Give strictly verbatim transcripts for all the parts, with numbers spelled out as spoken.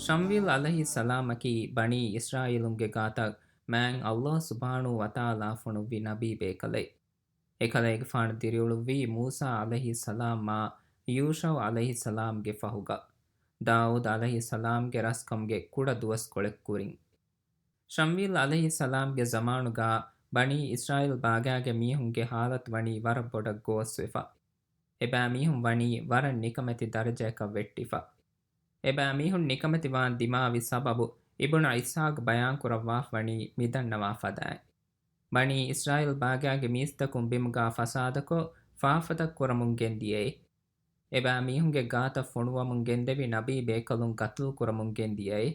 ޝަމްވީލް ޢަލައިހިއްސަލާމަކީ ބަނީ އިސްރާއީލުންގެ ގާތަށް މާތް ﷲ ސުބްޙާނަހޫ ވަތަޢާލާ ފޮނުއްވި ނަބީ ބޭކަލެއް. އެކަލޭގެފާނު ދިރިއުޅުއްވީ މޫސާ ޢަލައިހިއްސަލާމްއާ ޔޫޝައު ޢަލައިހިއްސަލާމްގެ ފަހުގަ، ދާއޫދު ޢަލައިހިއްސަލާމްގެ ރަސްކަމުގެ ކުޑަ ދުވަސްކޮޅެއް ކުރިން. ޝަމްވީލް ޢަލައިހިއްސަލާމްގެ ޒަމާނުގަ ބަނީ އިސްރާއީލް ބާގާގެ މީހުންގެ ޙާލަތު ވަނީ ވަރަށް ބޮޑަށް ގޯސްވެފަ. އެބައިމީހުން ވަނީ ވަރަށް ނިކަމެތި ދަރަޖައަކަށް ވެއްޓިފަ. އެބައިމީހުން ނިކަމެތިވާން ދިމާވި ސަބަބު އިބްނު އިސްޙާޤް ބަޔާންކުރައްވާފަ ވަނީ މިދަންނަވާ ފަދައިން. ބަނީ އިސްރާއީލް ބާގާގެ މީސްތަކުން ބިމުގާ ފަސާދަކޮށް، ފާފަތައް ކުރަމުން ގެންދިޔައި، އެބައިމީހުންގެ ގާތަށް ފޮނުވަމުން ގެންދެވި ނަބީ ބޭކަލުން ގަތުލު ކުރަމުން ގެންދިޔައި،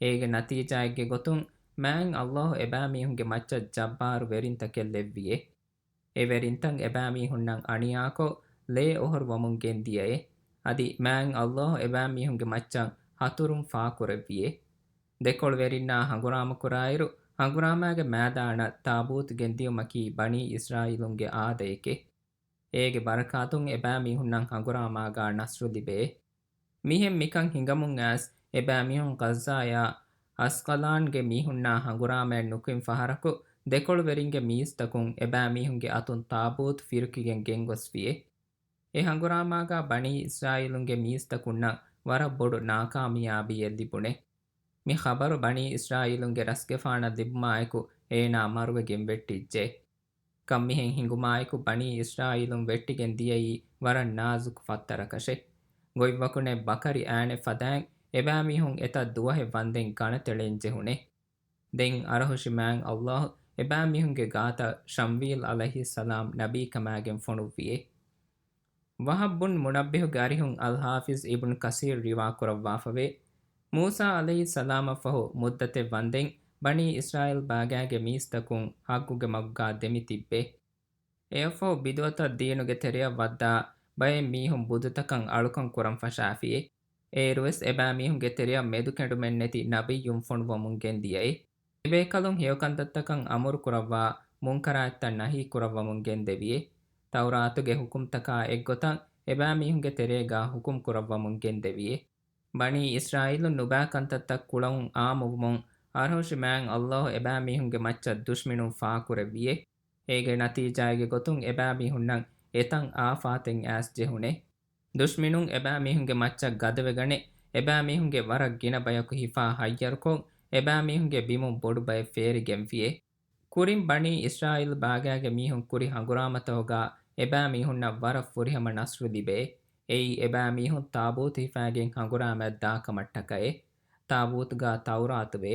އޭގެ ނަތީޖާއެއްގެ ގޮތުން މާތް ﷲ އެބައިމީހުންގެ މައްޗަށް ޖައްބާރު ވެރިންތަކެއް ލެއްވިއޭ. އެ ވެރިންތައް އެބައިމީހުންނަށް އަނިޔާކޮށް، ލޭ އޮހޮރުވަމުން ގެންދިޔައޭ. އަދި މާތް ﷲ އެބައިމީހުންގެ މައްޗަށް ހަތުރުން ފާކުރެއްވިއޭ. ދެކޮޅުވެރިންނާ ހަނގުރާމަ ކުރާއިރު، ހަނގުރާމާގެ މައިދާނަށް ތާބޫތު ގެންދިޔުމަކީ ބަނީ އިސްރާއީލުންގެ އާދައެކޭ. އޭގެ ބަރަކާތުން އެބައިމީހުންނަށް ހަނގުރާމާގާ ނަޞްރު ލިބޭ. މިހެން މިކަން ހިނގަމުން އައިސް، އެބައިމީހުން ޣައްޒާޔާ އަސްޤަލާންގެ މީހުންނާ ހަނގުރާމައެއް ނުކުތް ފަހަރަކު، ދެކޮޅުވެރިންގެ މީސްތަކުން އެބައިމީހުންގެ އަތުން ތާބޫތު ފިރުކިގެން ގެންގޮސްފިއޭ. އެ ހަނގުރާމާގާ ބަނީ އިސްރާއީލުންގެ މީސްތަކުންނަށް ވަރަށް ބޮޑު ނާކާމިޔާބީއެއް ލިބުނޭ. މި ޚަބަރު ބަނީ އިސްރާއީލުންގެ ރަސްގެފާނަށް ލިބުމާއެކު އޭނާ މަރުވެގެން ވެއްޓިއްޖެ. ކަން މިހެން ހިނގުމާއެކު ބަނީ އިސްރާއީލުން ވެއްޓިގެން ދިޔައީ ވަރަށް ނާޒުކު ފައްތަރަކަށެ. ގޮތްވަކުނެ ބަކަރި އާނެ ފަދައިން އެބައިމީހުން އެތައް ދުވަހެއް ވަންދެން ގަނެތެޅެން ޖެހުނެ. ދެން އަރަހުށި މާތް ﷲ އެބައިމީހުންގެ ގާތަށް ޝަމްވީލް ޢަލައިހިއްސަލާމް ނަބީކަމާގެން ފޮނުއްވިއޭ. ވަހަބް ބުން މުނައްބިހުގެ އަރިހުން އަލްޙާފިޒް އިބްނު ކަސީރް ރިވާކުރައްވާފަވޭ، މޫސާ ޢަލައިހިއްސަލާމަށްފަހު މުއްދަތެއް ވަންދެން ބަނީ އިސްރާއީލް ބާގާގެ މީސްތަކުން ޙައްޤުގެ މަގުގާ ދެމި ތިއްބޭ. އެއަށްފަހު ބިދުޢަތަށް ދީނުގެ ތެރެއަށް ވައްދާ ބައެއް މީހުން ބުދުތަކަށް އަޅުކަން ކުރަން ފަށާފިއޭ. އޭރުވެސް އެބައިމީހުންގެ ތެރެއަށް މެދުކެނޑުމެއް ނެތި ނަބިއްޔުން ފޮނުވަމުން ގެންދިޔައޭ. އެބޭކަލުން ހެޔޮކަންތައްތަކަށް އަމުރު ކުރައްވާ، މުންކަރާތްތައް ނަހީ ކުރައްވަމުން ގެންދެވިއޭ. ތައުރާތުގެ ޙުކުމްތަކާ އެއްގޮތަށް އެބައިމީހުންގެ ތެރޭގާ ޙުކުމް ކުރައްވަމުން ގެންދެވިއޭ. ބަނީ އިސްރާއީލުން ނުބައި ކަންތައްތައް ކުޅައުން އާއްމުވުމުން އަރަހުށި މާތް ﷲ އެބައިމީހުންގެ މައްޗަށް ދުޝްމިނުން ފާކުރެއްވިއޭ. އޭގެ ނަތީޖާއެއްގެ ގޮތުން އެބައިމީހުންނަށް އެތައް އާފާތެއް އައިސް ޖެހުނޭ. ދުޝްމިނުން އެބައިމީހުންގެ މައްޗަށް ގަދަވެގަނެ، އެބައިމީހުންގެ ވަރަށް ގިނަ ބަޔަކު ހިފާ ހައްޔަރުކޮށް، އެބައިމީހުންގެ ބިމުން ބޮޑު ބައެއް ފޭރިގެންފިއޭ. ކުރިން ބަނީ އިސްރާއީލް ބާގާގެ މީހުން ކުރި ހަނގުރާމަތަކުގާ އެބައިމީހުންނަށް ވަރަށް ފުރިހަމަ ނަޞްރު ލިބޭ. އެއީ އެބައިމީހުން ތާބޫތު ހިފާގެން ހަނގުރާމައަށް ދާކަމަށްޓަކައޭ. ތާބޫތުގާ ތައުރާތުވޭ.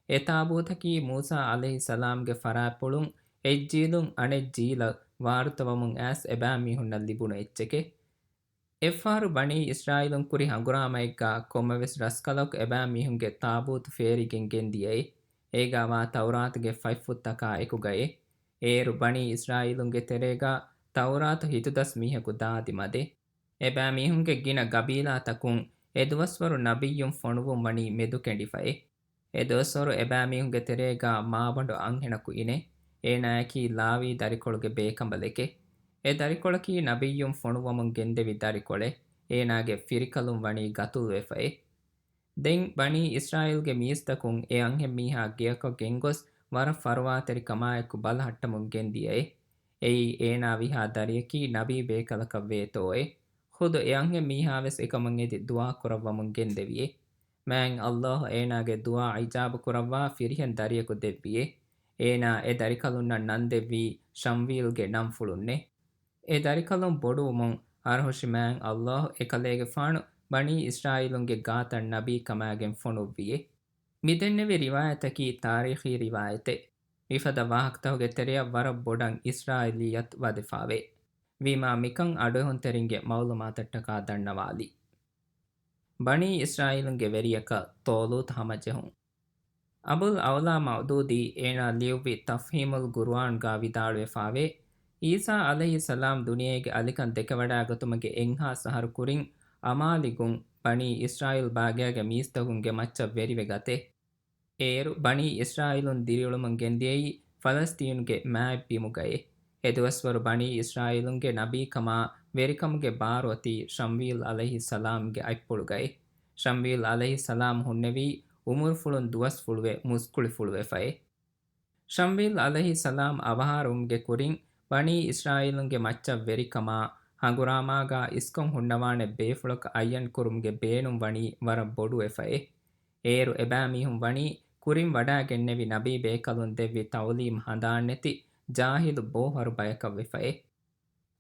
އެ ތާބޫތަކީ މޫސާ ޢަލައިހިއްސަލާމްގެ ފަރާތްޕުޅުން އެއްޖީލުން އަނެއްޖީލަށް ވާރުތަވަމުން އައިސް އެބައިމީހުންނަށް ލިބުނު އެއްޗެކޭ. އެއްފަހަރު ބަނީ އިސްރާއީލުން ކުރި ހަނގުރާމައެއްގާ ކޮންމެވެސް ރަސްކަލަކު އެބައިމީހުންގެ ތާބޫތު ފޭރިގެން ގެންދިޔައީ. އޭގާވާ ތައުރާތުގެ ފަތްފުށްތަކާ އެކުގައޭ. އޭރު ބަނީ އިސްރާއީލުންގެ ތެރޭގާ ތައުރާތު ހިތުދަސް މީހަކު ދާދި މަދޭ. އެބައިމީހުންގެ ގިނަ ގަބީލާތަކުން އެދުވަސްވަރު ނަބިއްޔުން ފޮނުވުން ވަނީ މެދުކެނޑިފައޭ. އެދުވަސްވަރު އެބައިމީހުންގެ ތެރޭގާ މާބަނޑު އަންހެނަކު އިނޭ. އޭނާއަކީ ލާވީ ދަރިކޮޅުގެ ބޭކަނބަލެކޭ. އެ ދަރިކޮޅަކީ ނަބިއްޔުން ފޮނުވަމުން ގެންދެވި ދަރިކޮޅެއް. އޭނާގެ ފިރިކަލުން ވަނީ ގަތުލުވެފައޭ. ދެން ބަނީ އިސްރާއީލްގެ މީސްތަކުން އެ އަންހެންމީހާ ގެއަކަށް ގެންގޮސް ވަރަށް ފަރުވާތެރިކަމާއެކު ބަލަހައްޓަމުން ގެންދިޔައޭ. އެއީ އޭނާ ވިހާ ދަރިޔަކީ ނަބީ ބޭކަލަކަށް ވޭތޯއޭ. ޚުދު އެ އަންހެންމީހާވެސް އެކަމަށް އެދި ދުޢާ ކުރައްވަމުން ގެންދެވިއޭ. މާތް ﷲ އޭނާގެ ދުޢާ އިޖާބަ ކުރައްވާ ފިރިހެން ދަރިޔަކު ދެއްވިއޭ. އޭނާ އެ ދަރިކަލުންނަށް ނަން ދެއްވީ ޝަމްވީލްގެ ނަންފުޅުންނޭ. އެ ދަރިކަލުން ބޮޑުވުމުން އަރަހުށި މާތް ﷲ އެކަލޭގެފާނު ބަނީ އިސްރާއީލުންގެ ގާތަށް ނަބީ ކަމާގެން ފޮނުއްވިއޭ. މިދެންނެވި ރިވާޔަތަކީ ތާރީޚީ ރިވާޔަތެއް. މިފަދަ ވާހަކަތަކުގެ ތެރެއަށް ވަރަށް ބޮޑަށް އިސްރާއީލިއްޔަތު ވަދެފާވޭ. ވީމާ މިކަން އަޑުއެހުންތެރިންގެ މަޢުލޫމާތަށްޓަކާ ދަންނަވާލީ. ބަނީ އިސްރާއީލުންގެ ވެރިޔަކަށް ޠާލޫތު ހަމަޖެހުން. އަބުލް އަޢުލާ މަޢުދޫދީ އޭނާ ލިޔުއްވި ތަފްހީމުލް ޤުރުއާންގާ ވިދާޅުވެފާވޭ، ޢީސާ ޢަލައިހިއްސަލާމް ދުނިޔޭގެ އަލިކަން ދެކެވަޑާގަތުމުގެ އެއްހާސް އަހަރު ކުރިން އަމާލިގުން ބަނީ އިސްރާއީލް ބާގާގެ މީސްތަކުންގެ މައްޗަށް ވެރިވެގަތޭ. އޭރު ބަނީ އިސްރާއީލުން ދިރިއުޅުމުން ގެންދިޔައީ ފަލަސްޠީނުގެ މާތް ބިމުގައޭ. އެދުވަސްވަރު ބަނީ އިސްރާއީލުންގެ ނަބީކަމާ ވެރިކަމުގެ ބާރު އޮތީ ޝަމްވީލް ޢަލައިހިއްސަލާމްގެ އަތްޕުޅުގައޭ. ޝަމްވީލް ޢަލައިހިއްސަލާމް ހުންނެވީ އުމުރުފުޅުން ދުވަސްފުޅުވެ މުސްކުޅިފުޅުވެފައޭ. ޝަމްވީލް ޢަލައިހިއްސަލާމް އަވަހާރަވުމުގެ ކުރިން ބަނީ އިސްރާއީލުންގެ މައްޗަށް ވެރިކަމާ، ހަނގުރާމާގާ އިސްކޮށް ހުންނަވާނެ ބޭފުޅަކަށް އައްޔަން ކުރުމުގެ ބޭނުން ވަނީ ވަރަށް ބޮޑުވެފައޭ. އޭރު އެބައިމީހުން ވަނީ ކުރިން ވަޑާގެންނެވި ނަބީ ބޭކަލުން ދެއްވި ތަޢުލީމް ހަނދާންނެތި ޖާހިލު ބޯހަރު ބަޔަކަށް ވެފައޭ.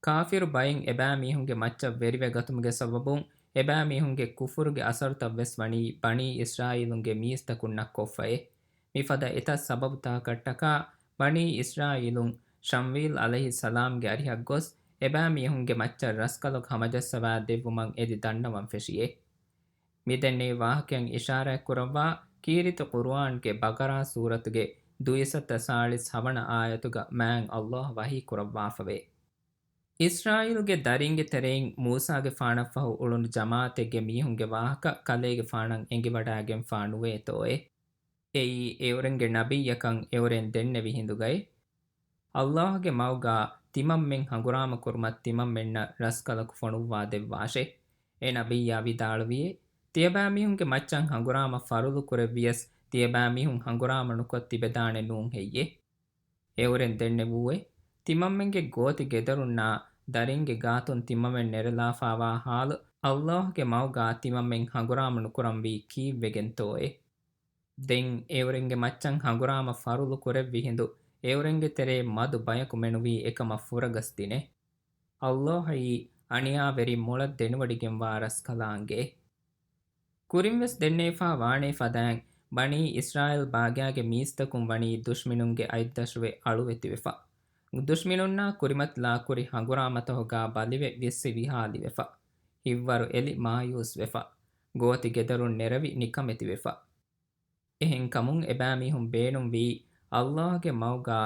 ކާފިރު ބައިން އެބައިމީހުންގެ މައްޗަށް ވެރިވެގަތުމުގެ ސަބަބުން އެބައިމީހުންގެ ކުފުރުގެ އަސަރުތައް ވެސް ވަނީ ބަނީ އިސްރާއީލުންގެ މީސްތަކުންނަށް ކޮށްފައޭ. މިފަދަ އެތައް ސަބަބުތަކަށްޓަކާ ބަނީ އިސްރާއީލުން ޝަމްވީލް ޢަލައިހިއްސަލާމްގެ އަރިހަށް ގޮސް އެބައިމީހުންގެ މައްޗަށް ރަސްކަލަކު ހަމަޖައްސަވާ ދެއްވުމަށް އެދި ދަންނަވަން ފެށިއޭ. މިދެންނެވި ވާހަކައިން އިޝާރާތްކުރައްވާ ކީރިތި ޤުރުއާންގެ ބަޤަރާ ސޫރަތުގެ ދުއިސައްތަ ސާޅީސް ހަވަނަ އާޔަތުގަ މާތް ﷲ ވަޙީ ކުރައްވާފަވޭ. އިސްރާއީލުގެ ދަރިންގެ ތެރެއިން މޫސާގެފާނަށްފަހު އުޅުނު ޖަމާޢަތެއްގެ މީހުންގެ ވާހަކަ ކަލޭގެފާނަށް އެނގިވަޑާގެންފާ ނުވޭތޯއޭ. އެއީ އެއުރެންގެ ނަބިއްޔަކަށް އެއުރެން ދެންނެވި ހިނދުގައި. ﷲގެ މަގުގާ ތިމަންމެން ހަނގުރާމަ ކުރުމަށް ތިމަންމެންނަށް ރަސްކަލަކު ފޮނުއްވާ ދެއްވާށޭ. އެ ނަބިއްޔާ ވިދާޅުވިއޭ، ތިޔަބައިމީހުންގެ މައްޗަށް ހަނގުރާމަ ފަރުޟު ކުރެއްވިޔަސް، ތިޔަބައިމީހުން ހަނގުރާމަ ނުކޮށް ތިބެދާނެ ނޫން ހެއްޔޭ؟ އެއުރެން ދެންނެވޫއޭ، ތިމަންމެންގެ ގޯތި ގެދޮރުންނާ ދަރިންގެ ގާތުން ތިމަންމެން ނެރެލާފާވާ ޙާލު ﷲގެ މަގުގާ ތިމަންމެން ހަނގުރާމަ ނުކުރަންވީ ކީއްވެގެންތޯއޭ؟ ދެން އެއުރެންގެ މައްޗަށް ހަނގުރާމަ ފަރުޟު ކުރެއްވި ހިނދު، އެއުރެންގެ ތެރޭ މަދު ބަޔަކު މެނުވީ އެކަމަށް ފުރަގަސް ދިނެ. ﷲ އައީ އަނިޔާވެރި މޮޅަށް ދެނެވޮޑިގެންވާ ރަސްކަލާނގެ. ކުރިންވެސް ދެންނެވިފާ ވާނޭ ފަދައިން، ބަނީ އިސްރާއީލް ބާގާގެ މީސްތަކުން ވަނީ ދުޝްމިނުންގެ އަތްދަށުވެ އަޅުވެތިވެފަ. ދުޝްމިނުންނާ ކުރިމަތިލާ ކުރި ހަނގުރާމަތަހުގާ ބަލިވެ ވިއްސި ވިހާލިވެފަ. ހިތްވަރު އެލި މާޔޫސްވެފަ. ގޯތި ގެދޮރުން ނެރެވި ނިކަމެތިވެފަ. އެހެންކަމުން އެބައިމީހުން ބޭނުންވީ، ﷲގެ މަގުގާ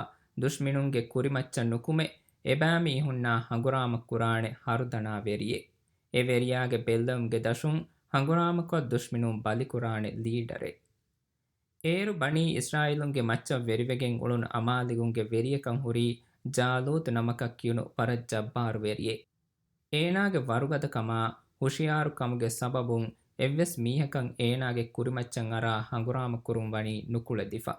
ދުޝްމިނުންގެ ކުރިމައްޗަށް ނުކުމެ، އެބައިމީހުންނާ ހަނގުރާމަ ކުރާނެ ހަރުދަނާ ވެރިއެއް. އެ ވެރިޔާގެ ބެއްލެވުމުގެ ދަށުން ހަނގުރާމަކޮށް ދުޝްމިނުން ބަލިކުރާނެ ލީޑަރެއް. އޭރު ބަނީ އިސްރާއީލުންގެ މައްޗަށް ވެރިވެގެން އުޅުނު އަމާލިގުންގެ ވެރިޔަކަށް ހުރީ ޖާލޫތު ނަމަކަށް ކިޔުނު ވަރަށް ޖައްބާރު ވެރިއެއް. އޭނާގެ ވަރުގަދަކަމާ ހުޝިޔާރުކަމުގެ ސަބަބުން އެއްވެސް މީހަކަށް އޭނާގެ ކުރިމައްޗަށް އަރާ ހަނގުރާމަ ކުރުން ވަނީ ނުކުޅެދިފަ.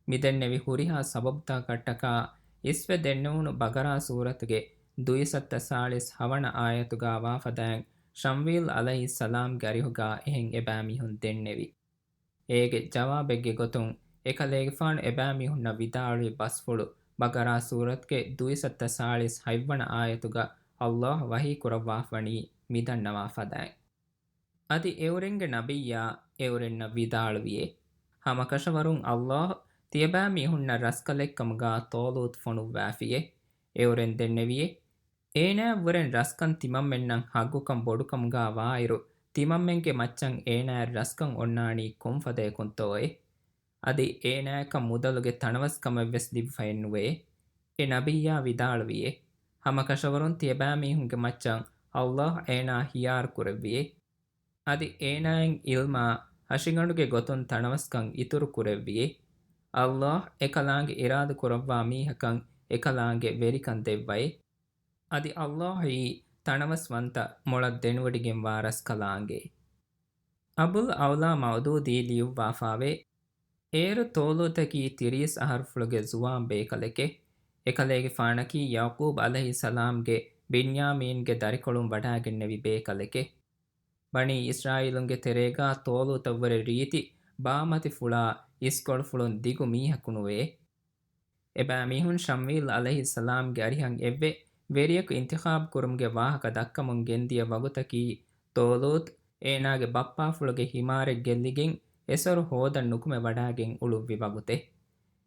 މިދެންނެވި ހުރިހާ ސަބަބުތަކަށްޓަކާ އިސްވެ ދެންނެވުނު ބަޤަރާ ސޫރަތުގެ ދުއިސައްތަ ސާޅީސް ހަވަނަ އާޔަތުގާ ވާފަދައިން ޝަމްވީލް ޢަލައިހިއްސަލާމްގެ އަރިހުގާ އެހެން އެބައިމީހުން ދެންނެވި. އޭގެ ޖަވާބެއްގެ ގޮތުން އެކަލޭގެފާނު އެބައިމީހުންނަށް ވިދާޅުވި ބަސްފުޅު ބަޤަރާ ސޫރަތުގެ ދުއިސައްތަ ސާޅީސް ހަތްވަނަ އާޔަތުގަ ﷲ ވަޙީ ކުރައްވާފަވަނީ މިދަންނަވާ ފަދައިން. އަދި އެއުރެންގެ ނަބިއްޔާ އެއުރެންނަށް ވިދާޅުވިއޭ، ހަމަކަށަވަރުން ﷲ ތިޔަބައިމީހުންނަށް ރަސްކަލެއްކަމުގާ ޠާލޫތު ފޮނުއްވާފިއޭ. އެއުރެން ދެންނެވިއޭ، އޭނާއަށްވުރެން ރަސްކަން ތިމަންމެންނަށް ޙައްޤުކަން ބޮޑުކަމުގާ ވާއިރު، ތިމަންމެންގެ މައްޗަށް އޭނާއަށް ރަސްކަން އޮންނާނީ ކޮންފަދަޔަކުންތޯއޭ؟ އަދި އޭނާޔަކަށް މުދަލުގެ ތަނަވަސްކަމެއްވެސް ލިބިފައެއްނުވެއޭ. އެ ނަބިއްޔާ ވިދާޅުވިއޭ، ހަމަކަށަވަރުން ތިޔަބައިމީހުންގެ މައްޗަށް ﷲ އޭނާ ހިޔާރު ކުރެއްވިއޭ. އަދި އޭނާއިން ޢިލްމާ ހަށިގަނޑުގެ ގޮތުން ތަނަވަސްކަން އިތުރު ކުރެއްވިއޭ. ﷲ އެކަލާނގެ އިރާދަ ކުރައްވާ މީހަކަށް އެކަލާނގެ ވެރިކަން ދެއްވައޭ. އަދި ﷲ އީ ތަނަވަސްވަންތަ މޮޅަށް ދެނެވޮޑިގެންވާ ރަސްކަލާނގެ. އަބުލް އަޢުލާ މައުދޫދީ ލިޔުއްވާފާވޭ، އޭރު ޠާލޫތަކީ ތިރީސް އަހަރުފުޅުގެ ޒުވާން ބޭކަލެކޭ. އެކަލޭގެފާނަކީ ޔަޢުޤޫބް ޢަލައިހިއްސަލާމްގެ ބިންޔާމީންގެ ދަރިކޮޅުން ވަޑާގެންނެވި ބޭކަލެކޭ. ބަނީ އިސްރާއީލުންގެ ތެރޭގާ ޠާލޫތަށްވުރެ ރީތި ބާމަތިފުޅާ އިސްކޮޅުފުޅުން ދިގު މީހަކު ނުވެއޭ. އެބައިމީހުން ޝަމްވީލް ޢަލައިހިއްސަލާމްގެ އަރިހަށް އެއްވެ ވެރިޔަކު އިންތިޚާބު ކުރުމުގެ ވާހަކަ ދައްކަމުން ގެންދިޔަ ވަގުތަކީ، ޠާލޫތު އޭނާގެ ބައްޕާފުޅުގެ ހިމާރެއް ގެއްލިގެން އެސޮރު ހޯދަން ނުކުމެ ވަޑާގެން އުޅުއްވި ވަގުތެއް.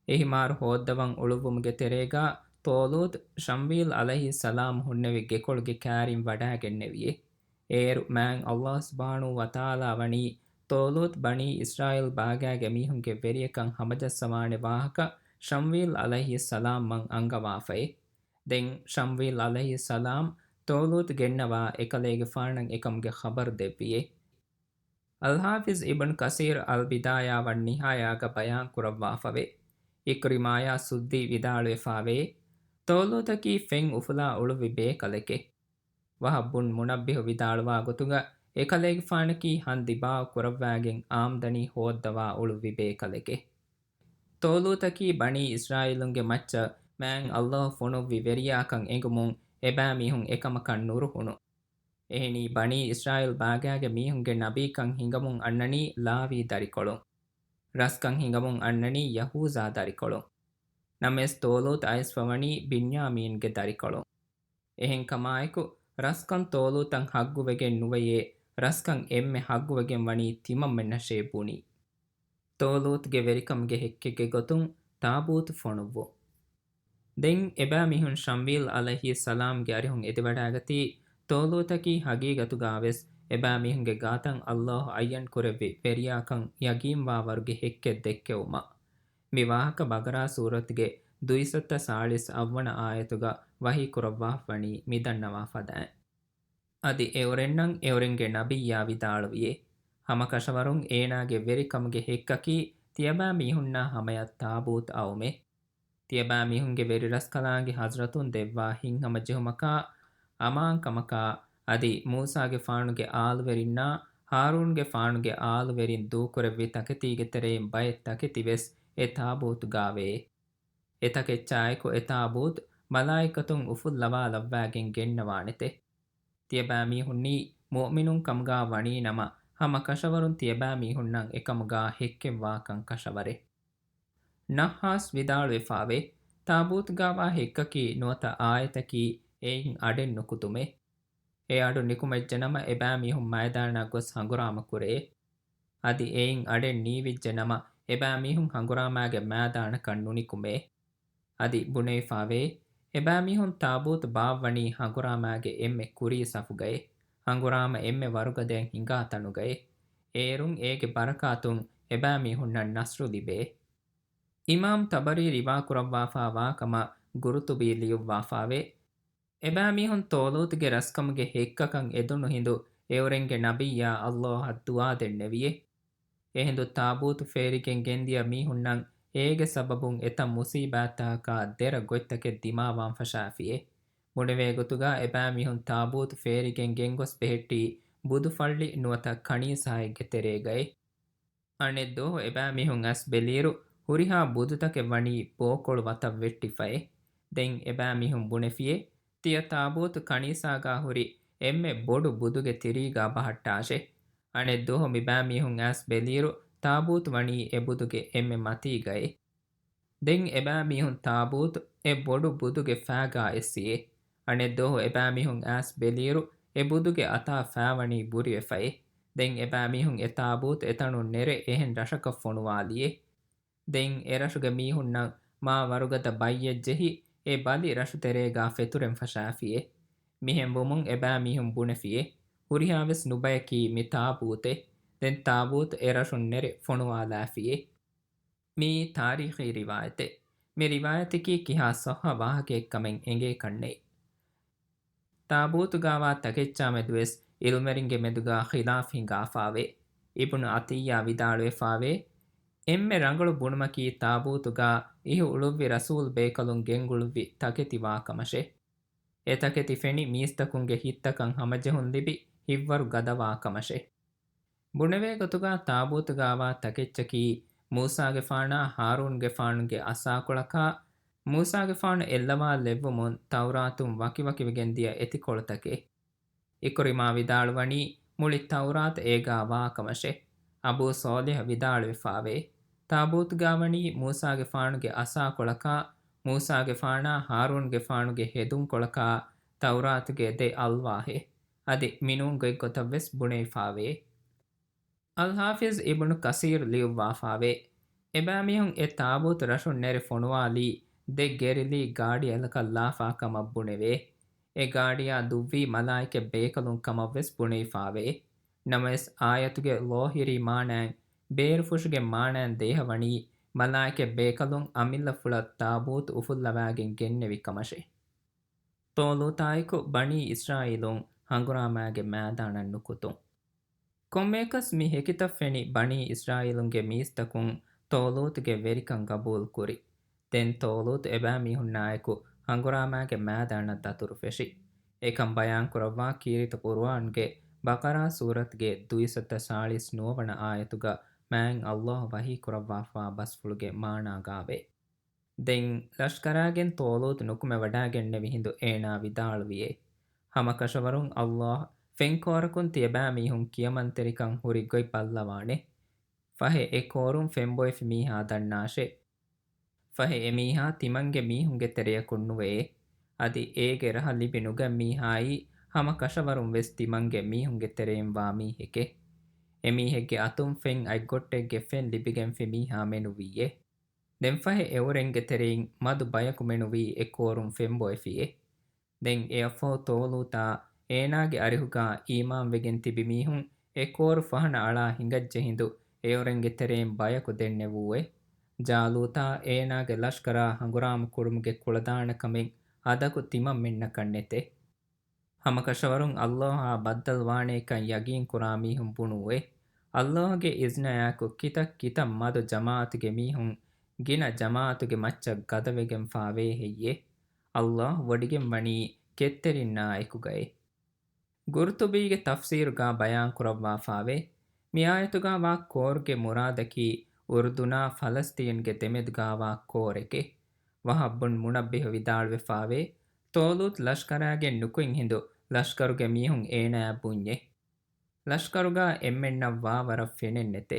އެ ހިމާރު ހޯއްދަވަން އުޅުއްވުމުގެ ތެރޭގާ، ޠާލޫތު ޝަމްވީލް ޢަލައިހިއްސަލާމް ހުންނެވި ގެކޮޅުގެ ކާރިން ވަޑާގެންނެވިއޭ. އޭރު މާތް ﷲ ސުބްޙާނަހޫ ވަތަޢާލާ ވަނީ، ޠާލޫތު ބަނީ އިސްރާއީލް ބާގާގެ މީހުންގެ ވެރިޔަކަށް ހަމަޖައްސަވާނެ ވާހަކަ ޝަމްވީލް ޢަލައިހިއްސަލާމް މަން އަންގަވާފައޭ. ދެން ޝަމްވީލް ޢަލައިހިއްސަލާމް ޠާލޫތު ގެންނަވާ އެކަލޭގެފާނަށް އެކަމުގެ ޚަބަރު ދެއްވިއޭ. އަލްޙާފިޒް އިބްން ކަސީރް އަލްބިދާޔާ ވައްނިހާޔާގަ ބަޔާން ކުރައްވާފަވޭ. އިކްރިމާޔާ ސުއްދީ ވިދާޅުވެފާވޭ، ޠާލޫތަކީ ފެން އުފުލާ އުޅުއްވި ބޭކަލެކޭ. ވަހަބް ބުން މުނައްބިހު ވިދާޅުވާ ގޮތުގަ، އެކަލޭގެފާނަކީ ހަނދިބާ ކުރައްވާގެން އާމްދަނީ ހޯއްދަވާ އުޅުއްވި ބޭކަލެކޭ. ޠާލޫތަކީ ބަނީ އިސްރާއީލުންގެ މައްޗަށް މާތް ﷲ ފޮނުއްވި ވެރިޔާކަން އެނގުމުން އެބައިމީހުން އެކަމަކަށް ނުރުހުނު. އެހެނީ ބަނީ އިސްރާއީލް ބާގާގެ މީހުންގެ ނަބީކަން ހިނގަމުން އަންނަނީ ލާވީ ދަރިކޮޅުން. ރަސްކަން ހިނގަމުން އަންނަނީ ޔަހޫޒާ ދަރިކޮޅުން. ނަމަވެސް ޠާލޫތު އައިސްފަވަނީ ބިންޔާމީންގެ ދަރިކޮޅުން. އެހެންކަމާއެކު، ރަސްކަން ޠާލޫތަށް ހައްގުވެގެން ނުވެޔޭ، ރަސްކަން އެންމެ ހައްގުވެގެން ވަނީ ތިމަންމެންނަށޭ ބުނީ. ޠާލޫތުގެ ވެރިކަމުގެ ހެއްކެއްގެ ގޮތުން ޠާބޫތު ފޮނުއްވުން. ދެން އެބައިމީހުން ޝަމްވީލް ޢަލައިހިއްސަލާމްގެ އަރިހުން އެދިވަޑައިގަތީ، ޠާލޫތަކީ ހަގީގަތުގަވެސް އެބައިމީހުންގެ ގާތަށް ﷲ ޢައްޔަން ކުރެއްވި ވެރިޔާކަން ޔަގީންވާވަރުގެ ހެއްކެއް ދެއްކެވުމަށް. މި ވާހަކަ ބަގަރާ ސޫރަތުގެ ދުއިސައްތަ ސާޅީސް އަށްވަނަ އާޔަތުގަ ވަޙީ ކުރައްވާފަވަނީ މިދަންނަވާ ފަދައިން. އަދި އެއުރެންނަށް އެއުރެންގެ ނަބިއްޔާ ވިދާޅުވިއޭ، ހަމަކަށަވަރުން އޭނާގެ ވެރިކަމުގެ ހެއްކަކީ ތިޔަބައިމީހުންނާ ހަމަޔަށް ޠާބޫތު އައުމޭ. ތިޔަބައިމީހުންގެ ވެރިރަސްކަލާނގެ ޙަޟްރަތުން ދެއްވާ ހިތްހަމަޖެހުމަކާ، އަމާންކަމަކާ، އަދި މޫސާގެފާނުގެ އާލުވެރިންނާ ހާރޫންގެފާނުގެ އާލުވެރިން ދޫކުރެއްވި ތަކެތީގެ ތެރެއިން ބައެއް ތަކެތިވެސް އެ ޠާބޫތުގައެވެ. އެތަކެއްޗާއެކު އެ ޠާބޫތު މަލާއިކަތުން އުފުއްލަވާލައްވާގެން ގެންނަވާނެތެ. ތިޔަބައިމީހުންނީ މުއުމިނުން ކަމުގާ ވަނީނަމަ، ހަމަ ކަށަވަރުން ތިޔަބައިމީހުންނަށް އެކަމުގާ ހެއްކެއްވާކަން ކަށަވަރޭ. ނައްޙާސް ވިދާޅުވެފާވޭ، ޠާބޫތުގާވާ ހެއްކަކީ ނުވަތަ އާޔަތަކީ އެއިން އަޑެއް ނުކުތުމޭ. އެ އަޑު ނިކުމެއްޖެނަމަ އެބައިމީހުން މައިދާނަށް ގޮސް ހަނގުރާމަ ކުރޭ. އަދި އެއިން އަޑެއް ނީވިއްޖެނަމަ އެބައިމީހުން ހަނގުރާމާގެ މައިދާނަކަށް ނުނިކުމޭ. އަދި ބުނެވިފާވޭ، އެބައިމީހުން ޠާބޫތު ބާއްވަނީ ހަނގުރާމާގެ އެންމެ ކުރީ ސަފުގައޭ. ހަނގުރާމަ އެންމެ ވަރުގަދައިން ހިނގާ ތަނުގައޭ. އޭރުން އޭގެ ބަރަކާތުން އެބައިމީހުންނަށް ނަޞްރު ލިބޭ. އިމާމް ޠަބަރީ ރިވާކުރައްވާފާވާ ކަމަށް ގުރުޠުބީ ލިޔުއްވާފާވޭ. އެބައިމީހުން ޠާލޫތުގެ ރަސްކަމުގެ ހެއްކަކަން އެދުނު ހިނދު އެއުރެންގެ ނަބިއްޔާ ﷲ އަށް ދުޢާ ދެންނެވިއޭ. އެހިނދު ޠާބޫތު ފޭރިގެން ގެންދިޔަ މީހުންނަށް އޭގެ ސަބަބުން އެތައް މުޞީބާތްތަކަކާ ދެރަ ގޮތްތަކެއް ދިމާވާން ފަށާފިއޭ. ބުނެވޭ ގޮތުގާ އެބައިމީހުން ޠާބޫތު ފޭރިގެން ގެންގޮސް ބެހެއްޓީ ބުދުފައްޅި ނުވަތަ ކަނީސާއެއްގެ ތެރޭގައޭ. އަނެއް ދުވަހު އެބައިމީހުން އައިސް ބެލިއިރު، ހުރިހާ ބުދުތަކެއް ވަނީ ބޯކޮޅު ވަތަށް ވެއްޓިފައޭ. ދެން އެބައިމީހުން ބުނެފިއޭ، ތިޔަ ޠާބޫތު ކަނީސާގާ ހުރި އެންމެ ބޮޑު ބުދުގެ ތިރީގާ ބަހައްޓާށޭ. އަނެއް ދުވަހު މިބައިމީހުން އައިސް ބެލިއިރު، ޠާބޫތު ވަނީ އެ ބުދުގެ އެންމެ މަތީގައޭ. ދެން އެބައިމީހުން ޠާބޫތު އެ ބޮޑު ބުދުގެ ފައިގާ އެއްސިއޭ. އަނެއް ދުވަހު އެބައިމީހުން އައިސް ބެލިއިރު، އެ ބުދުގެ އަތާ ފައިވަނީ ބުރިވެފައޭ. ދެން އެބައިމީހުން އެ ޠާބޫތު އެތަނުން ނެރެ އެހެން ރަށަކަށް ފޮނުވާލިއޭ. ދެން އެ ރަށުގެ މީހުންނަށް މާ ވަރުގަދަ ބައްޔެއް ޖެހި، އެ ބަލި ރަށުތެރޭގާ ފެތުރެން ފަށާފިއޭ. މިހެން ވުމުން އެބައިމީހުން ބުނެފިއޭ، ހުރިހާވެސް ނުބަޔަކީ މި ޠާބޫތޭ. ދެން ޠާބޫތު އެ ރަށުން ނެރެ ފޮނުވާލާފިއޭ. މިއީ ތާރީޚީ ރިވާޔަތެއް. މި ރިވާޔަތަކީ ކިހާ ޞައްޙަ ވާހަކައެއްކަމެއް އެނގޭކަށްނެތް. ޠާބޫތުގާވާ ތަކެއްޗާމެދުވެސް ޢިލްމުވެރިންގެ މެދުގާ ޚިލާފް ހިނގާފާވޭ. އިބްނު ޢަޠިއްޔާ ވިދާޅުވެފާވޭ، އެންމެ ރަނގަޅު ބުނުމަކީ ޠާބޫތުގާ އިހު އުޅުއްވި ރަސޫލް ބޭކަލުން ގެންގުޅުއްވި ތަކެތި ވާކަމަށޭ. އެ ތަކެތި ފެނި މީސްތަކުންގެ ހިތްތަކަށް ހަމަޖެހުން ލިބި ހިތްވަރު ގަދަވާކަމަށޭ. ބުނެވޭ ގޮތުގާ ޠާބޫތުގާވާ ތަކެއްޗަކީ މޫސާގެފާނާ ހާރޫންގެފާނުގެ އަސާކޮޅަކާ، މޫސާގެފާނު އެއްލަވާލެއްވުމުން ތައުރާތުން ވަކިވަކިވެގެންދިޔަ އެތިކޮޅުތަކެއް. އިކުރިމާ ވިދާޅުވަނީ، މުޅި ތައުރާތު އޭގާ ވާކަމަށޭ. އަބޫ ޞާލިޙް ވިދާޅުވެފާވޭ، ޠާބޫތުގާވަނީ މޫސާގެފާނުގެ އަސާކޮޅަކާ، މޫސާގެފާނާ ހާރޫންގެފާނުގެ ހެދުންކޮޅަކާ ތައުރާތުގެ ދެ އަލްވާހެއް. އަދި މިނޫން ގޮތްގޮތަށްވެސް ބުނެވިފާވޭ. އަލްޙާފިޒް އިބްނު ކަސީރް ލިޔުއްވާފާވޭ، އެބައިމީހުން އެ ޠާބޫތު ރަށުން ނެރެ ފޮނުވާލީ ދެ ގެރިލީ ގާޑިއަލަކަށް ލާފާ ކަމަށް ބުނެވޭ. އެ ގާޑިއާ ދުއްވީ މަލާއިކަ ބޭކަލުން ކަމަށްވެސް ބުނެވިފާވޭ. ނަމަވެސް އާޔަތުގެ ލޯހިރީ މާނައިން ބޭރުފުށުގެ މާނައިން ދޭހަވަނީ މަލާއިކަ ބޭކަލުން އަމިއްލަފުޅަށް ޠާބޫތު އުފުއްލަވާގެން ގެންނެވި ކަމަށޭ. ޠާލޫތާއެކު ބަނީ އިސްރާއީލުން ހަނގުރާމާގެ މައިދާނަށް ނުކުތުން. ކޮންމެއަކަސް މި ހެކިތައް ފެނި ބަނީ އިސްރާއީލުންގެ މީސްތަކުން ޠާލޫތުގެ ވެރިކަން ގަބޫލުކުރި. ދެން ޠާލޫތު އެބައިމީހުންނާއެކު ހަނގުރާމާގެ މައިދާނަށް ދަތުރުފެށި. އެކަން ބަޔާންކުރައްވާ ކީރިތި ޤުރުއާންގެ ބަޤަރާ ސޫރަތުގެ ދުއިސައްތަ ސާޅީސް ނުވަވަނަ އާޔަތުގަ މާތް ﷲ ވަޙީ ކުރައްވާފާ ބަސްފުޅުގެ މާނާގާވޭ. ދެން ލަޝްކަރާގެން ޠާލޫތު ނުކުމެވަޑައިގެންނެވި ހިނދު އޭނާ ވިދާޅުވިއޭ، ހަމަކަށަވަރުން ﷲ ފެންކޯރަކުން ތިޔަބައިމީހުން ކިޔަމަންތެރިކަން ހުރި ގޮތް ބައްލަވާނެ. ފަހެ އެ ކޯރުން ފެންބޮއެފި މީހާ ދަންނާށޭ. ފަހެ އެމީހާ ތިމަންގެ މީހުންގެ ތެރެޔަކުން ނުވެއޭ. އަދި އޭގެ ރަހަ ލިބި ނުގަތް މީހާއީ ހަމަ ކަށަވަރުން ވެސް ތިމަންގެ މީހުންގެ ތެރެއިން ވާ މީހެކޭ. އެމީހެއްގެ އަތުން ފެން އަތްގޮއްޓެއްގެ ފެން ލިބިގެންފި މީހާ މެނުވީއޭ. ދެން ފަހެ އެއުރެންގެ ތެރެއިން މަދު ބަޔަކު މެނުވީ އެ ކޯރުން ފެންބޮއެފިއޭ. ދެން އެއަށްފަހު ޠާލޫތާ އޭނާގެ އަރިހުގާ އީމާންވެގެން ތިބި މީހުން އެ ކޯރު ފަހަނަ އަޅާ ހިނގައްޖެ ހިނދު އެއުރެންގެ ތެރެއިން ބަޔަކު ދެންނެވޫއޭ. ޖާލޫތާ އޭނާގެ ލަޝްކަރާ ހަނގުރާމަ ކުރުމުގެ ކުޅަދާނަކަމެއް އަދަކު ތިމަންމެންނަކަށް ނެތޭ. ހަމަކަށަވަރުން ﷲއާ ބައްދަލުވާނޭކަން ޔަގީންކުރާ މީހުން ބުނޫއޭ. ﷲގެ އިޒްނަޔާއެކު ކިތައް ކިތައް މަދު ޖަމާޢަތުގެ މީހުން ގިނަ ޖަމާޢަތުގެ މައްޗަށް ގަދަވެގެންފާވޭ ހެއްޔޭ؟ ﷲ ވޮޑިގެން ވަނީ ކެތްތެރިންނާ އެކުގައޭ. ގުރްޠުބީގެ ތަފްސީރުގާ ބަޔާންކުރައްވާފާވޭ، މި އާޔަތުގާ ވާ ކޯރުގެ މުރާދަކީ އުރުދުނާ ފަލަސްޠީންގެ ދެމެދުގާވާ ކޯރެކޭ. ވަހަބް ބުން މުނައްބިހު ވިދާޅުވެފާވޭ، ޠާލޫތު ލަޝްކަރާގެން ނުކުތް ހިނދު ލަޝްކަރުގެ މީހުން އޭނާއަށް ބުންޏޭ. ލަޝްކަރުގާ އެންމެންނަށް ވާވަރަށް ފެނެއްނެތޭ.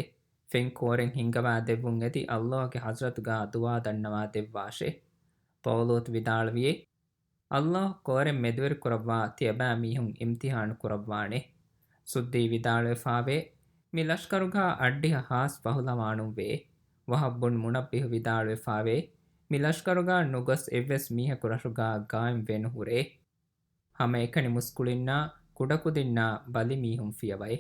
ފެން ކޯރެއް ހިންގަވާ ދެއްވުން އެދި ﷲގެ ޙަޟްރަތުގާ ދުޢާ ދަންނަވާ ދެއްވާށޭ. ޠާލޫތު ވިދާޅުވިއޭ، ﷲ ކޯރެއް މެދުވެރިކުރައްވާ ތިޔަބައިމީހުން އިމްތިޙާނު ކުރައްވާނެ. ސުއްދީ ވިދާޅުވެފާވޭ، މި ލަޝްކަރުގާ އައްޑިހަ ހާސް ފަހުލަވާނުން ވޭ. ވަހަބް ބުން މުނައްބިހު ވިދާޅުވެފާވޭ، މި ލަޝްކަރުގާ ނުގޮސް އެއްވެސް މީހަކު ރަށުގާ ގާއިމް ވެނުހުރޭ. ހަމައެކަނި މުސްކުޅިންނާ ކުޑަކުދިންނާ ބަލިމީހުން ފިޔަވައޭ.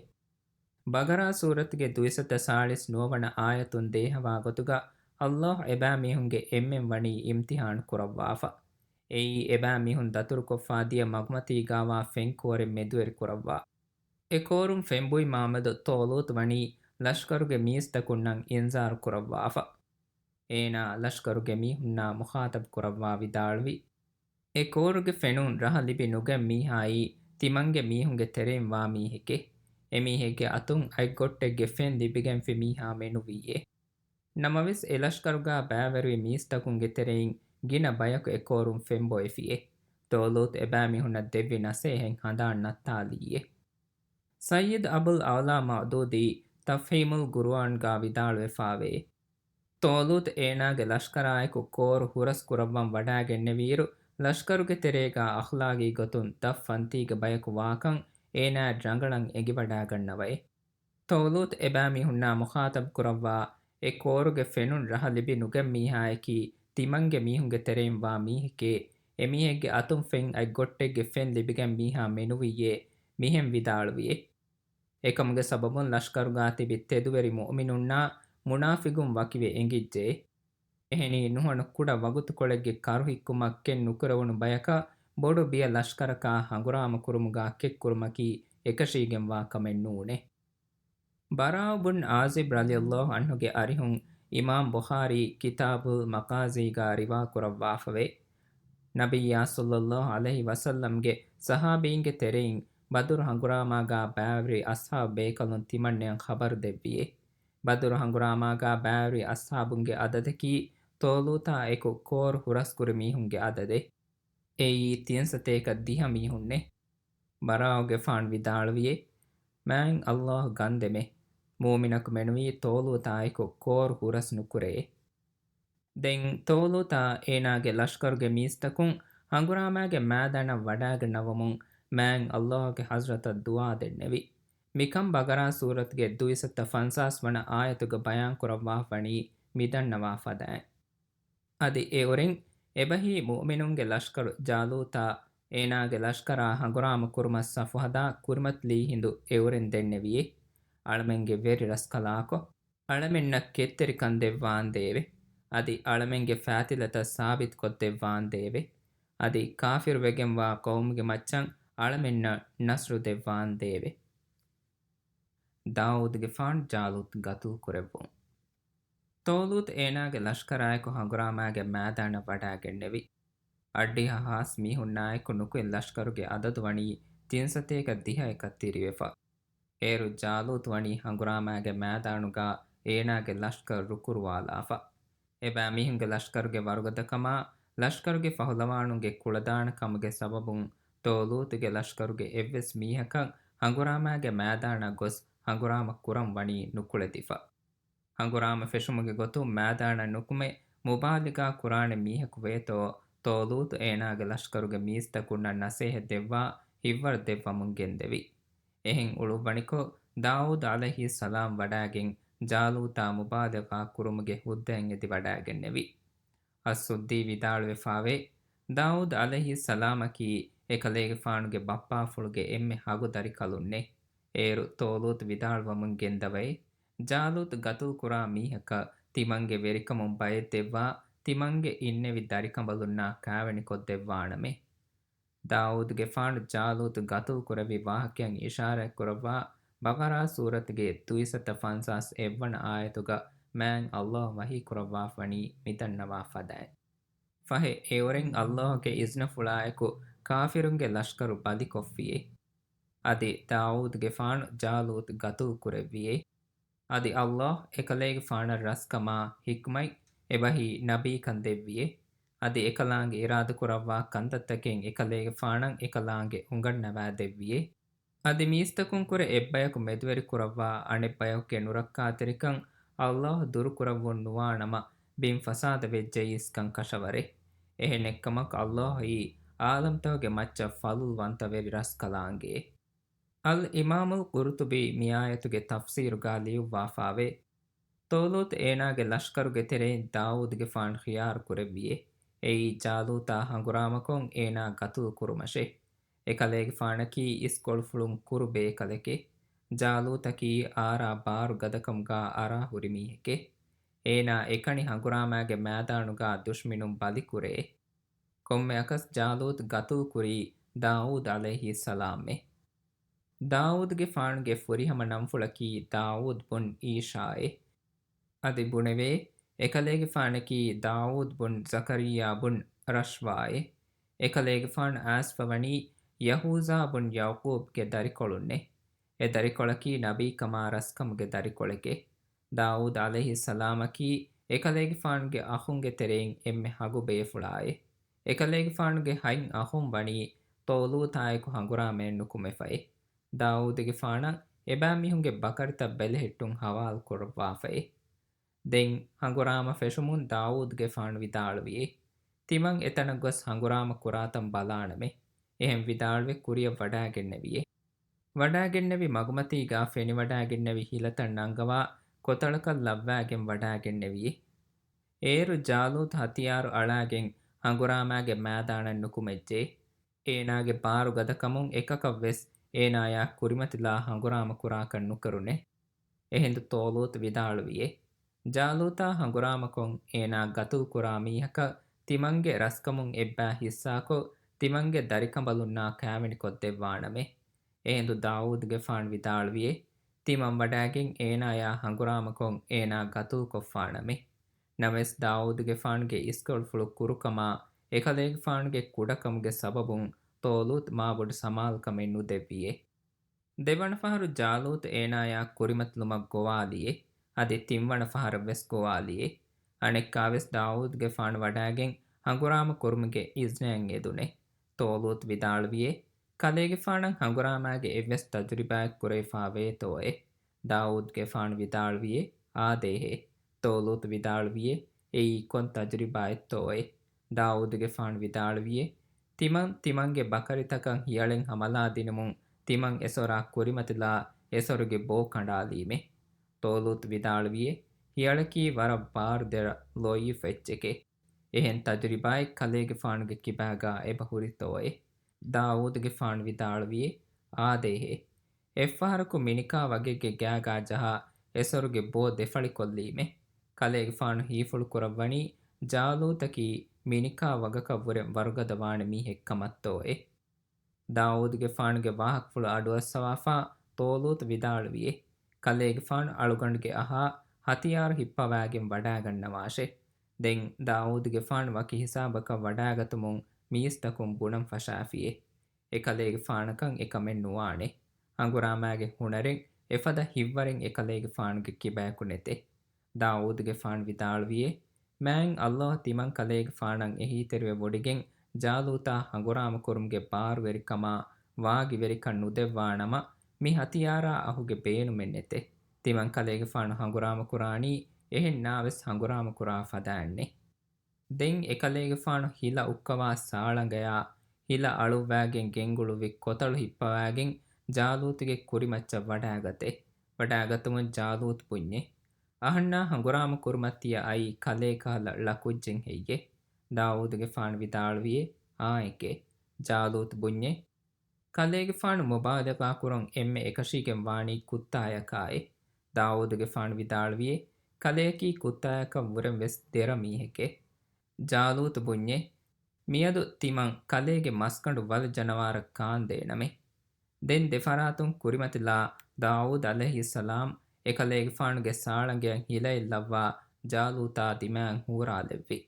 ބަޤަރާ ސޫރަތުގެ ދުއިސައްތަ ސާޅީސް ނުވަވަނަ އާޔަތުން ދޭހަވާ ގޮތުގަ ﷲ އެބައިމީހުންގެ އެންމެން ވަނީ އިމްތިޙާނު ކުރައްވާފަ. އެއީ އެބައިމީހުން ދަތުރުކޮށްފާ ދިޔަ މަގުމަތީގާވާ ފެން ކޯރެއް މެދުވެރި ކުރައްވާ. އެ ކޯރުން ފެންބުއި މާމެދު ޠާލޫތު ވަނީ ލަޝްކަރުގެ މީސްތަކުންނަށް އިންޒާރު ކުރައްވާފަ. އޭނާ ލަޝްކަރުގެ މީހުންނާ މުޚާޠަބް ކުރައްވާ ވިދާޅުވި، އެ ކޯރުގެ ފެނުން ރަހަ ލިބި ނުގަތް މީހާއީ ތިމަންގެ މީހުންގެ ތެރެއިން ވާ މީހެކޭ. އެމީހެއްގެ އަތުން އަތްގޮއްޓެއްގެ ފެން ލިބިގެންފި މީހާ މެނުވީއޭ. ނަމަވެސް އެ ލަޝްކަރުގާ ބައިވެރިވި މީސްތަކުންގެ ތެރެއިން ގިނަ ބަޔަކު އެ ކޯރުން ފެންބޮއެފިއޭ. ޠާލޫތު އެބައިމީހުންނަށް ދެއްވި ނަޞޭޙަތް ހަނދާން ނައްތާލީއޭ. ސައްޔިދު އަބުލް އަޢުލާ މަޢުދޫދީ ތަފްހީމުލް ޤުރުއާންގާ ވިދާޅުވެފާވޭ، ޠާލޫތު އޭނާގެ ލަޝްކަރާއެކު ކޯރު ހުރަސް ކުރައްވަން ވަޑައިގެންނެވިއިރު، ލަޝްކަރުގެ ތެރޭގާ އަޚްލާގީ ގޮތުން ދަށް ފަންތީގެ ބަޔަކު ވާކަން އޭނާއަށް ރަނގަޅަށް އެނގިވަޑައިގަންނަވައޭ. ޠާލޫތު އެބައިމީހުންނާ މުޚާޠަބް ކުރައްވާ، އެ ކޯރުގެ ފެނުން ރަހަ ލިބި ނުގަތް މީހާއަކީ ތިމަންގެ މީހުންގެ ތެރެއިން ވާ މީހެކޭ. އެމީހެއްގެ އަތުން ފެން އަތްގޮއްޓެއްގެ ފެން ލިބިގެން މީހާ މެނުވިއޭ މިހެން ވިދާޅުވިއޭ. އެކަމުގެ ސަބަބުން ލަޝްކަރުގާ ތިބި ތެދުވެރި މުއުމިނުންނާ މުނާފިގުން ވަކިވެ އެނގިއްޖެ. އެހެނީ ނުހަނު ކުޑަ ވަގުތުކޮޅެއްގެ ކަރުހިއްކުމަށް ކެއް ނުކުރެވުނު ބަޔަކަށް ބޮޑު ބިޔަ ލަޝްކަރަކާ ހަނގުރާމަ ކުރުމުގާ ކެއްކުރުމަކީ އެކަށީގެންވާ ކަމެއް ނޫނޭ. ބަރާއު ބުން އާޒިބް ރަޟިޔަﷲ ޢަންހުގެ އަރިހުން އިމާމް ބުޚާރީ ކިތާބުލް މަޣާޒީގާ ރިވާ ކުރައްވާފަވޭ. ނަބިއްޔާ ޞައްލަﷲ ޢަލައިހި ވަސައްލަމްގެ ޞަޙާބީންގެ ތެރެއިން ބަދުރު ހަނގުރާމާގާ ބައިވެރި އަޞްޙާބު ބޭކަލުން ތިމަންނަޔަށް ޚަބަރު ދެއްވިއޭ. ބަދުރު ހަނގުރާމާގާ ބައިވެރި އަޞްޙާބުންގެ އަދަދަކީ ޠާލޫތާ އެކު ކޯރު ހުރަސްކުރި މީހުންގެ އަދަދޭ. އެއީ ތިން ސަތޭކަ ދިހަ މީހުންނޭ. ބަރާއުގެފާނު ވިދާޅުވިއޭ، މާތް ﷲ ގަންދެމޭ، މުއުމިނަކު މެނުވީ ޠާލޫތާއެކު ކޯރު ހުރަސް ނުކުރެއޭ. ދެން ޠާލޫތާ އޭނާގެ ލަޝްކަރުގެ މީސްތަކުން ހަނގުރާމާގެ މައިދާނަށް ވަޑައިގަންނަވަމުން މާތް ﷲގެ ޙަޟްރަތަށް ދުޢާ ދެންނެވި. މިކަން ބަޤަރާ ސޫރަތުގެ ދުއިސައްތަ ފަންސާސް ވަނަ އާޔަތުގަ ބަޔާން ކުރައްވާފަވަނީ މިދަންނަވާ ފަދައިން. އަދި އެއުރެން އެބަހީ މުއުމިނުންގެ ލަޝްކަރު ޖާލޫތާ އޭނާގެ ލަޝްކަރާ ހަނގުރާމަ ކުރުމަށް ސަފު ހަދާ ކުރިމަތިލީ ހިނދު އެއުރެން ދެންނެވިއޭ. އަޅަމެންގެ ވެރި ރަސްކަލާކޮ! އަޅަމެންނަށް ކެތްތެރިކަން ދެއްވާނދޭވެ! އަދި އަޅަމެންގެ ފާތިލަތައް ސާބިތުކޮށްދެއްވާނދޭވެ! އަދި ކާފިރުވެގެންވާ ޤައުމުގެ މައްޗަށް އަޅަމެންނަށް ނަޞްރު ދެއްވާނދޭވެ! ދާއޫދުގެފާނު ޖާލޫތު ގަތުލު ކުރެއްވުން. ޠާލޫތު އޭނާގެ ލަޝްކަރާއެކު ހަނގުރާމާގެ މައިދާނަށް ވަޑައިގެންނެވި. އައްޑިހަ ހާސް މީހުންނާއެކު ނުކުތް ލަޝްކަރުގެ އަދަދު ވަނީ ތިންސަތޭކަ ދިހައަކަށް ތިރިވެފަ. އޭރު ޖާލޫތު ވަނީ ހަނގުރާމާގެ މައިދާނުގަ އޭނާގެ ލަޝްކަރު ރުކުރުވާލާފަ. އެބައިމީހުންގެ ލަޝްކަރުގެ ވަރުގަދަކަމާ، ލަޝްކަރުގެ ފަހުލަވާނުންގެ ކުޅަދާނަ ކަމުގެ ސަބަބުން، ޠާލޫތުގެ ލަޝްކަރުގެ އެއްވެސް މީހަކަށް ހަނގުރާމާގެ މައިދާނަށް ގޮސް ހަނގުރާމަ ކުރަން ވަނީ ނުކުޅެދިފަ. ހަނގުރާމަ ފެށުމުގެ ގޮތުން މައިދާނަށް ނުކުމެ، މުބާލިޣާ ކުރާނެ މީހަކު ވޭތޯ، ޠާލޫތު އޭނާގެ ލަޝްކަރުގެ މީސްތަކުންނަށް ނަސޭހަތް ދެއްވާ، ހިތްވަރު ދެއްވަމުން ގެންދެވި. އެހެން އުޅުއްވަނިކޮށް، ދާއޫދު ޢަލައިހިއްސަލާމް ވަޑާގެން، ޖާލޫތާ މުބާލިޣާ ކުރުމުގެ ހުއްދައިން އެދި ވަޑާގެންނެވި. އައްސުއްދީ ވިދާޅުވެފާވޭ، ދާއޫދު ޢަލައިހިއްސަލާމަކީ އެކަލޭގެފާނުގެ ބައްޕާފުޅުގެ އެންމެ ހަގު ދަރިކަލުންނޭ. އޭރު ޠާލޫތު ވިދާޅުވަމުން ގެންދަވައި، ޖާލޫތު ގަތުލުކުރާ މީހަކަށް ތިމަންގެ ވެރިކަމުން ބައެއް ދެއްވާ، ތިމަންގެ އިންނެވި ދަރިކަނބަލުންނާ ކާވެނިކޮށްދެއްވާނަމޭ. ދާއޫދުގެފާނު ޖާލޫތު ގަތުލު ކުރެއްވި ވާހަކައަށް އިޝާރާތް ކުރައްވާ، ބަޤަރާ ސޫރަތުގެ ދުއިސައްތަ ފަންސާސް އެއްވަނަ އާޔަތުގަ މާތް ﷲ ވަޙީ ކުރައްވާފަވަނީ މިދަންނަވާ ފަދައިން. ފަހެ، އެއުރެން ﷲ ގެ އިޒްނަފުޅާއެކު ކާފިރުންގެ ލަޝްކަރު ބަލިކޮށްފިއޭ. އަދި ދާއޫދުގެފާނު ޖާލޫތު ގަތުލު ކުރެއްވިއޭ. އަދި ﷲ އެކަލޭގެފާނަށް ރަސްކަމާ ޙިކްމަތް، އެބަހީ ނަބީކަން ދެއްވިއޭ. އަދި އެކަލާނގެ އިރާދަކުރައްވާ ކަންތައްތަކެއް އެކަލޭގެފާނަށް އެކަލާނގެ އުނގަންނަވާ ދެއްވިއޭ. އަދި މީސްތަކުންކުރެ އެއްބަޔަކު މެދުވެރިކުރައްވާ އަނެއްބަޔަކުގެ ނުރައްކާތެރިކަން ﷲ ދުރުކުރައްވުން ނުވާނަމަ، ބިން ފަސާދަވެއްޖައީސްކަން ކަށަވަރޭ. އެހެނެއްކަމަކު ﷲ އީ ޢާލަމްތަކުގެ މައްޗަށް ފަޟްލުވަންތަވެރި ރަސްކަލާނގެއޭ. އަލް އިމާމުލް ޤުރުޠުބީ މިއާޔަތުގެ ތަފްސީރުގާ ލިޔުއްވާފާވޭ، ޠާލޫތު އޭނާގެ ލަޝްކަރުގެ ތެރެއިން ދާއޫދުގެފާނު ޚިޔާރު ކުރެއްވިއޭ. އެއީ ޖާލޫތާ ހަނގުރާމަކޮށް އޭނާ ގަތުލު ކުރުމަށޭ. އެކަލޭގެފާނަކީ އިސްކޮޅުފުޅުން ކުރު ބޭކަލެކޭ. ޖާލޫތަކީ އާރާ ބާރު ގަދަކަމުގާ އަރާ ހުރި މީހެކޭ. އޭނާ އެކަނި ހަނގުރާމާގެ މައިދާނުގާ ދުޝްމިނުން ބަލިކުރޭ. ކޮންމެއަކަސް ޖާލޫތު ގަތުލު ކުރީ ދާއޫދު ޢަލައިހިއްސަލާމްއޭ. ދާއޫދުގެފާނުގެ ފުރިހަމަ ނަންފުޅަކީ ދާއޫދު ބުން އީޝާއޭ. އަދި ބުނެވޭ، އެކަލޭގެފާނަކީ ދާއޫދު ބުން ޒަކަރިއްޔާ ބުން ރަޝްވާއޭ. އެކަލޭގެފާނު އައިސްފަވަނީ ޔަހޫޒާ ބުން ޔަޢުޤޫބްގެ ދަރިކޮޅުންނޭ. އެ ދަރިކޮޅަކީ ނަބީކަމާ ރަސްކަމުގެ ދަރިކޮޅެކޭ. ދާއޫދު ޢަލައިހިއްސަލާމަކީ އެކަލޭގެފާނުގެ އަޚުންގެ ތެރެއިން އެންމެ ހަގު ބޭފުޅާއޭ. އެކަލޭގެފާނުގެ ހަތް އަޚުން ވަނީ ޠާލޫތާއެކު ހަނގުރާމައެއް ނުކުމެފައޭ. ދާއޫދުގެފާނަށް އެބައިމީހުންގެ ބަކަރިތައް ބެލެހެއްޓުން ހަވާލު ކުރައްވާފައޭ. ދެން ހަނގުރާމަ ފެށުމުން ދާއޫދުގެފާނު ވިދާޅުވިއޭ، ތިމަން އެތަނަށް ގޮސް ހަނގުރާމަ ކުރާތަން ބަލާނަމޭ. އެހެން ވިދާޅުވެ ކުރިއަށް ވަޑާގެންނެވިއޭ. ވަޑާގެންނެވި މަގުމަތީގާ ފެނިވަޑާގެންނެވި ހިލަތައް ނަންގަވާ ކޮތަޅަކަށް ލައްވާގެން ވަޑާގެންނެވިއޭ. އޭރު ޖާލޫތު ހަތިޔާރު އަޅާގެން ހަނގުރާމާގެ މައިދާނަށް ނުކުމެއްޖެ. އޭނާގެ ބާރުގަދަކަމުން އެކަކަށްވެސް އޭނާޔާ ކުރިމަތިލާ ހަނގުރާމަ ކުރާކަށް ނުކެރުނޭ. އެހިނދު ޠާލޫތު ވިދާޅުވިއޭ، ޖާލޫތާ ހަނގުރާމަކޮށް އޭނާ ގަތުލުކުރާ މީހަކަށް ތިމަންގެ ރަސްކަމުން އެއްބައި ހިއްސާކޮށް، ތިމަންގެ ދަރިކަނބަލުންނާ ކާވެނިކޮށްދެއްވާނަމޭ. އެހިނދު ދާއޫދުގެފާނު ވިދާޅުވިއޭ، ތިމަން ވަޑާގެން އޭނާޔާ ހަނގުރާމަކޮށް އޭނާ ގަތުލުކޮށްފާނަމޭ. ނަމަވެސް ދާއޫދުގެފާނުގެ އިސްކޮޅުފުޅު ކުރުކަމާ އެކަލޭގެފާނުގެ ކުޑަކަމުގެ ސަބަބުން ޠާލޫތު މާބޮޑު ސަމާލުކަމެއް ނުދެއްވިއޭ. ދެވަނަ ފަހަރު ޖާލޫތު އޭނާޔާ ކުރިމަތިލުމަށް ގޮވާލިއޭ. އަދި ތިންވަނަ ފަހަރަށްވެސް ގޮވާލިއޭ. އަނެއްކާވެސް ދާއޫދުގެފާނު ވަޑާގެން ހަނގުރާމަ ކުރުމުގެ އިޒްނައަށް އެދުނޭ. ޠާލޫތު ވިދާޅުވިއޭ، ކަލޭގެފާނަށް ހަނގުރާމާގެ އެއްވެސް ތަޖުރިބާއެއް ކުރެވިފާ ވޭތޯއޭ؟ ދާއޫދުގެފާނު ވިދާޅުވިއޭ، އާދޭހޭ. ޠާލޫތު ވިދާޅުވިއޭ، އެއީ ކޮން ތަޖުރިބާއެއްތޯއޭ؟ ދާއޫދުގެފާނު ވިދާޅުވިއޭ، ތިމަން ތިމަންގެ ބަކަރިތަކަށް ހިޔަޅެއް ހަމަލާ ދިނުމުން ތިމަން އެސޮރާ ކުރިމަތިލާ އެސޮރުގެ ބޯ ކަނޑާލީމޭ. ޠާލޫތު ވިދާޅުވިއޭ، ހިޔަޅަކީ ވަރަށް ބާރުދެރަ ޟަޢީފު އެއްޗެކޭ. އެހެން ތަޖުރިބާއެއް ކަލޭގެފާނުގެ ކިބާގާ އެބަ ހުރިތޯއޭ؟ ދާއޫދުގެފާނު ވިދާޅުވިއޭ، އާދޭހޭ. އެއްފަހަރަކު މިނިކާ ވަގެއްގެ ގާގާ ޖަހާ އެސޮރުގެ ބޯ ދެފަޅިކޮށްލީމޭ. ކަލޭގެފާނު ހީފުޅު ކުރައްވަނީ ޖާލޫތަކީ މިނިކާ ވަގަކަށްވުރެ ވަރުގަދަ ވާނެ މީހެއްކަމަށްތޯއޭ؟ ދާއޫދުގެފާނުގެ ވާހަކަފުޅު އަޑުއައްސަވާފާ ޠާލޫތު ވިދާޅުވިއޭ، ކަލޭގެފާނު އަޅުގަނޑުގެ އަހާ ހަތިޔާރު ހިއްޕަވާގެން ވަޑާގަންނަވާށޭ. ދެން ދާއޫދުގެފާނު ވަކި ހިސާބަކަށް ވަޑާގަތުމުން މީސްތަކުން ބުނަން ފަށާފިއޭ. އެކަލޭގެފާނަކަށް އެކަމެއް ނުވާނެ. ހަނގުރާމާގެ ހުނަރެއް އެފަދަ ހިތްވަރެއް އެކަލޭގެފާނުގެ ކިބަޔަކު ނެތެ. ދާއޫދުގެފާނު ވިދާޅުވިއޭ، މާތް ﷲ ތިމަން ކަލޭގެފާނަށް އެހީތެރިވެ ވޮޑިގެން ޖާލޫތާ ހަނގުރާމަކުރުމުގެ ބާރުވެރިކަމާ ވާގިވެރިކަން ނުދެއްވާނަމަ، މި ހަތިޔާރާ އަހުގެ ބޭނުމެއް ނެތެ. ތިމަން ކަލޭގެފާނު ހަނގުރާމަކުރާނީ އެހެން ނާވެސް ހަނގުރާމަކުރާ ފަދައިންނެ. ދެން އެކަލޭގެފާނު ހިލަ އުއްކަވާ ސާޅަނގަޔާ ހިލަ އަޅުއްވާގެން ގެންގުޅުއްވި ކޮތަޅު ހިއްޕަވާގެން ޖާލޫތުގެ ކުރިމައްޗަށް ވަޑާގަތެ. ވަޑާގަތުމުން ޖާލޫތު ބުންޏެ، އަހަންނާ ހަނގުރާމަ ކުރުމަށް ތިޔަ އައީ ކަލޭ ކަހަލަ ޅަކުއްޖެން ހެއްޔެ؟ ދާއޫދުގެފާނު ވިދާޅުވިއޭ، އާނއެކޭ. ޖާލޫތު ބުންޏެ، ކަލޭގެފާނު މުބާލަޣާ ކުރަން އެންމެ އެކަށީގެން ވާނީ ކުއްތާޔަކާއޭ. ދާއޫދުގެފާނު ވިދާޅުވިއޭ، ކަލެއަކީ ކުއްތާޔަކަށް ވުރެން ވެސް ދެރަ މީހެކޭ. ޖާލޫތު ބުންޏެ، މިއަދު ތިމަން ކަލޭގެ މަސްގަނޑު ވަލަށް ޖަނަވާރަށް ކާންދޭނަމޭ. ދެން ދެފަރާތުން ކުރިމަތިލާ ދާއޫދު ޢަލައިހިއްސަލާމް އެކަލޭގެފާނުގެ ސާޅަނގެއަށް ހިލައެއް ލައްވާ ޖާލޫތާ ދިމާއަށް ހޫރާލެއްވި.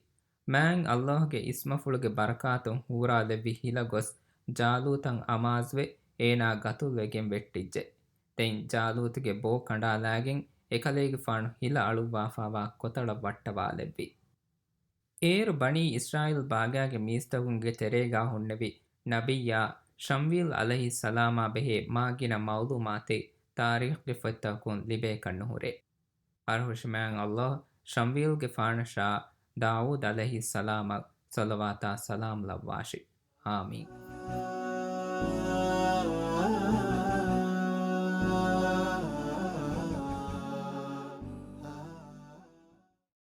މާތް ﷲ ގެ އިސްމަފުޅުގެ ބަރަކާތުން ހޫރާލެއްވި ހިލަ ގޮސް ޖާލޫތަށް އަމާޒުވެ އޭނާ ގަތުލުވެގެން ވެއްޓިއްޖެ. ދެން ޖާލޫތުގެ ބޯ ކަނޑާލާގެން އެކަލޭގެފާނު ހިލަ އަޅުއްވާފާވާ ކޮތަޅަށް ވައްޓަވާލެއްވި. އޭރު ބަނީ އިސްރާއީލް ބާގާގެ މީސްތަކުންގެ ތެރޭގާ ހުންނެވި ނަބިއްޔާ ޝަމްވީލް ޢަލައިހިއްސަލާމާ ބެހޭ މާ ގިނަ މައުލޫމާތެއް ތާރީޚްގެ ފޮތްތަކުން ލިބޭކަށް ނުހުރޭ. އަރުހުށި މާތް ﷲ ޝަމްވީލްގެފާނަށާ ދާއޫދު ޢަލައިހިއްސަލާމަށް ޞަލަވާތާ ސަލާމް ލައްވާށި. އާމީން.